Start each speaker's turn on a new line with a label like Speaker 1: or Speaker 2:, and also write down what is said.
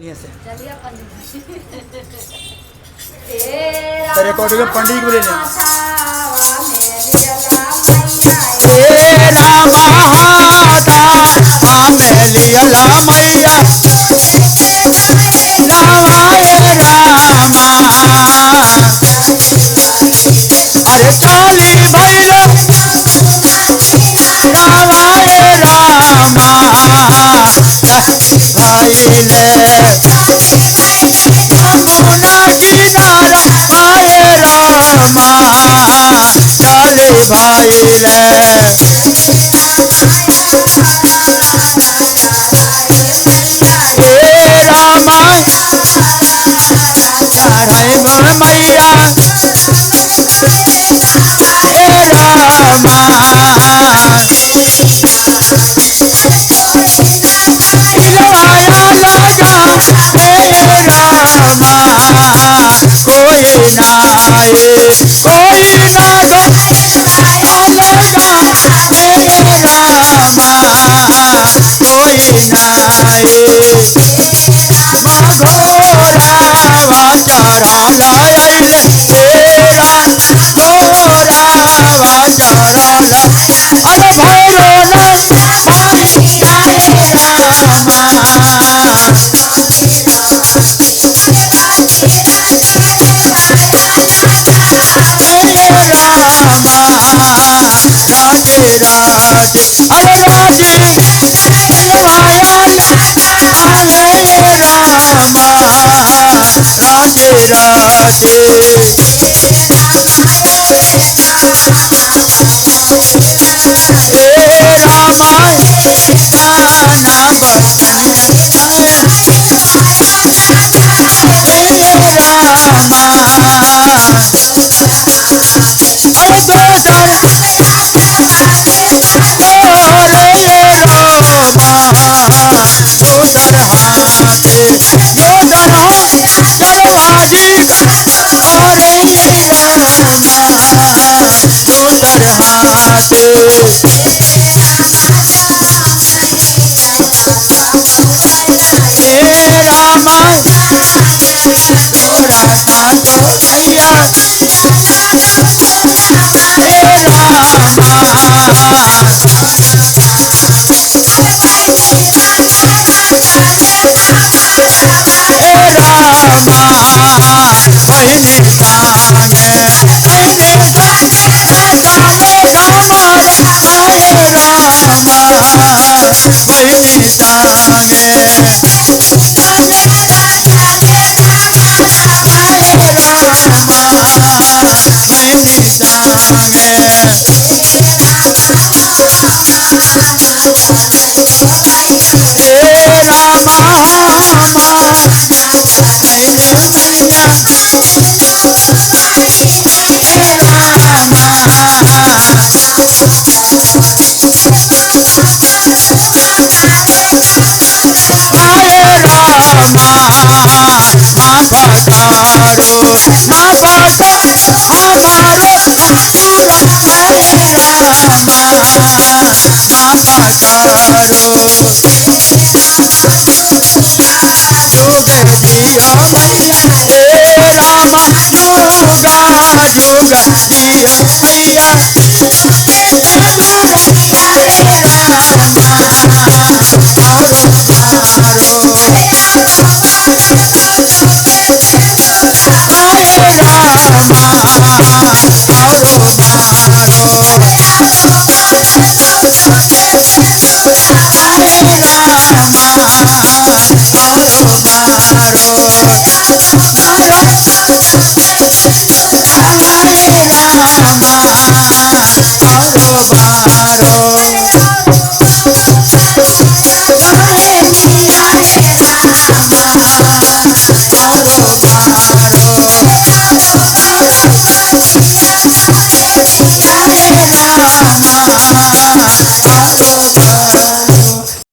Speaker 1: से रिकॉर्डिंग पंडित को ले लें। मैया रामा अरे चाली भैल रामाए रामा भैले यमुना किनारा आए रामा चाली भैले मैया रामा लगा रामा कोई नाए कोई ना लगा रामा कोई नाए घोरावा चढ़ल अइले तेरा घोरावा चढ़ल अरे भैरो रामा रामा राजे राजे अरे राजे रामा राजे राजे रामा नाना बचनिया रामा अरे दोसर रामा दोसर हाथे दोसर दरवाजी अरे रामा दोसर हाथे रामा तोरा सातो मैया रामा रामा बहिनी संगे बहिनी संगे कमर आए रामा बहिनी संगे रामा बहिनी संगे रामा रामा जुगा जुगा जियो मैया रामा आरो मारो आए रामा आरो मारो आए रामा आरो मारो आए